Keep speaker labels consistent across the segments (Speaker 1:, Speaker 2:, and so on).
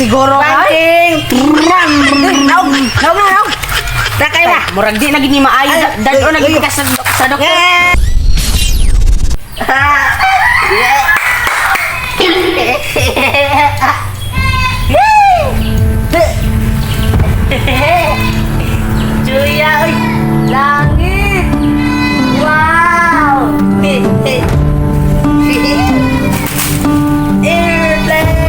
Speaker 1: siguro ay.
Speaker 2: Banking.
Speaker 1: Naog, naog na, naog.
Speaker 2: Sakay ba?
Speaker 1: Murag di na gid ni maayo. Dad-o na gid ka sa doktor.
Speaker 2: Chuya, uy. Langit. Wow. Airplane.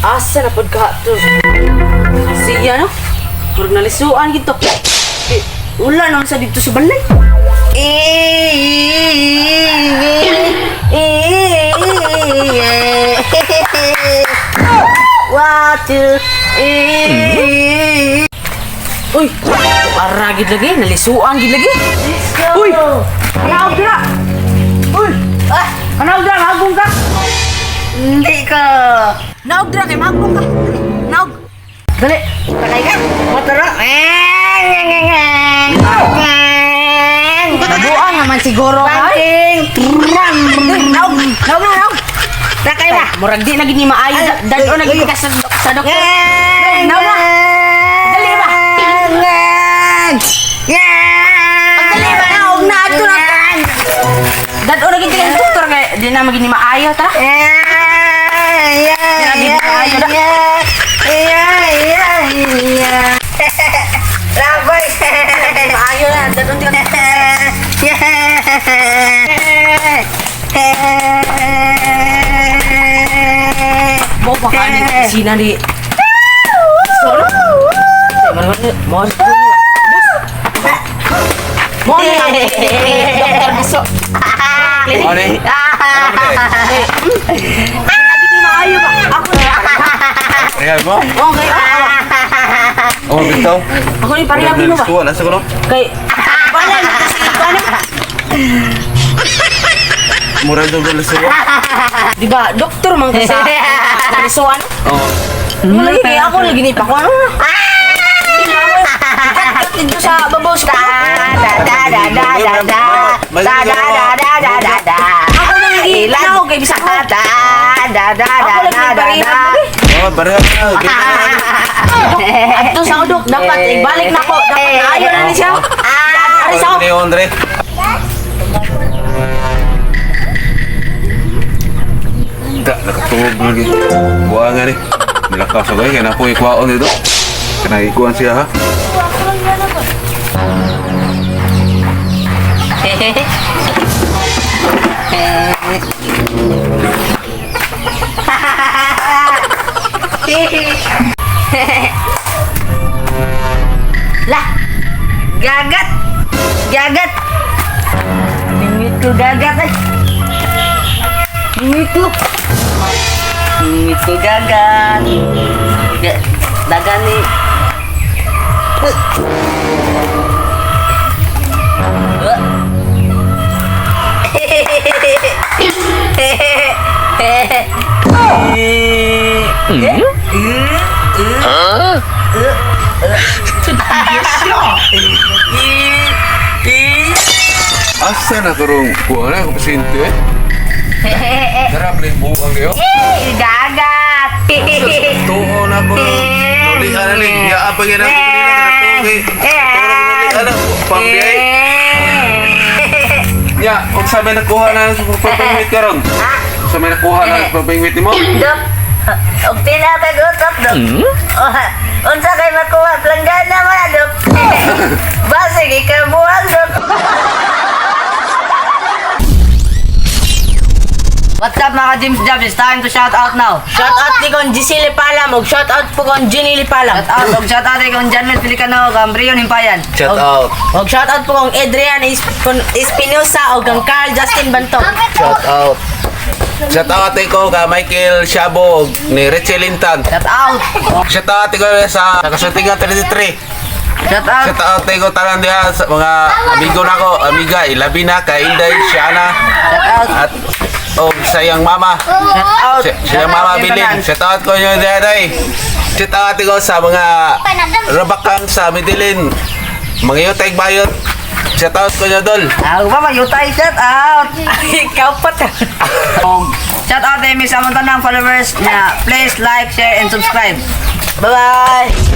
Speaker 1: Asa na pod ka to? Siya no? Murag nalisuan gid to. Eh, wala naman sa dito sa balay.
Speaker 2: One, two,
Speaker 1: Uy, para gid lagi, nalisuan gid lagi.
Speaker 2: Let's go.
Speaker 1: Uy! Naog dira. Uy,
Speaker 2: Ah,
Speaker 1: naog dira, maagong ka.
Speaker 2: hindi ko.
Speaker 1: Naog dira kay maagong ka. Naog. Dali.
Speaker 2: Patay ka? Motor.
Speaker 1: Nabuan naman siguro ay.
Speaker 2: Banking.
Speaker 1: Naog, naog na, naog.
Speaker 2: Sakay ba?
Speaker 1: Murag di na gid ni maayo. Dad-o na gid ka sa doktor. Naog na. Dali ba? Dali ba? Naog na adto na. Dad-o na gid ka sa doktor kay di na magid ni maayo tara.
Speaker 2: Laboy.
Speaker 1: Maayo na, dad-o di ka. Mo pa ni sina ni. So no? Mo mo mo ni ang doktor biso.
Speaker 3: Ano eh?
Speaker 1: Di maayo ba? Ako na.
Speaker 3: Real mo?
Speaker 1: Okay.
Speaker 3: Oh, bitaw.
Speaker 1: Ako ni pareha mo ba?
Speaker 3: Tuwa, nasa ko no?
Speaker 1: Kay wala na kasi ano?
Speaker 3: Mura daw dala sa
Speaker 1: Di ba, doktor man ka sa kalisuan?
Speaker 3: Oo.
Speaker 1: Mo lagi kay ako lagi ni pako ano na. Kat dito sa babaw sa
Speaker 2: Da da da da da da da da da da da da da.
Speaker 1: Ako na lagi tanaw kay bisa ko.
Speaker 2: Da da da
Speaker 1: Ako
Speaker 2: da
Speaker 1: lagi
Speaker 2: da da
Speaker 1: pareha
Speaker 2: da.
Speaker 3: Oh, pareha na.
Speaker 1: Adto sa udok dapat ibalik na ko. Dapat naayo na ni siya. Ari sa
Speaker 3: Ni Andre. Da, nakatulog lagi. Buha nga ni. Malakas ako eh. Kaya na po ikuhaon dito. Kaya ikuhan siya ha.
Speaker 2: Lah, gagat, gagat. Ningit ko gagat eh. Ningit ko. Ningit ko gagat. Dagan ni.
Speaker 3: Asa na karong kuha na ako pasyente eh. Tara, play buang kayo.
Speaker 2: Gagat.
Speaker 3: Tuo na ko. Nulian na ni. Ya, apa gina ko kanina ka na Tuo na pambiyay. Ya, unsa may nakuha na sa pagpapingwit karon? Unsa may nakuha na sa pagpapingwit nimo?
Speaker 2: Dok, og tinatag utok, Dok. Oh, unsa kay makuha planggana man na, Dok. Basig ikabuang, Dok.
Speaker 4: What's up, mga James Jobs? It's time to shout out now.
Speaker 1: Shout out ni kon Giselle Palam og shout out po kon Jenny Palam.
Speaker 4: Shout out, og shout out kay Janmel Pelicano, kang Brion Himpayan.
Speaker 3: Shout out.
Speaker 1: Og shout out po kong Adrian Espinosa og kang Carl Justin Bantog.
Speaker 3: Shout out. Shout out ko ka Michael Shabo ni Richie Lintan.
Speaker 4: Shout out.
Speaker 3: Shout out ko sa Nakasuntingan 33.
Speaker 4: Shout out.
Speaker 3: Shout out ko tanan diha sa mga amigo nako, amiga, ilabi na kay Inday, Shana
Speaker 4: Shout out.
Speaker 3: at og sa iyang mama.
Speaker 4: Shout out.
Speaker 3: Siya mama Bilin. Shout out ko nyo diha day. Shout out ko sa mga rabakang sa Medellin. Mga yutay bayot. Shout out ko niya, Dol.
Speaker 4: Ah, ba yutay, shout out.
Speaker 1: Ikaw pa ta.
Speaker 4: Og shout out kay sa among tanang followers na please like, share and subscribe. Bye-bye.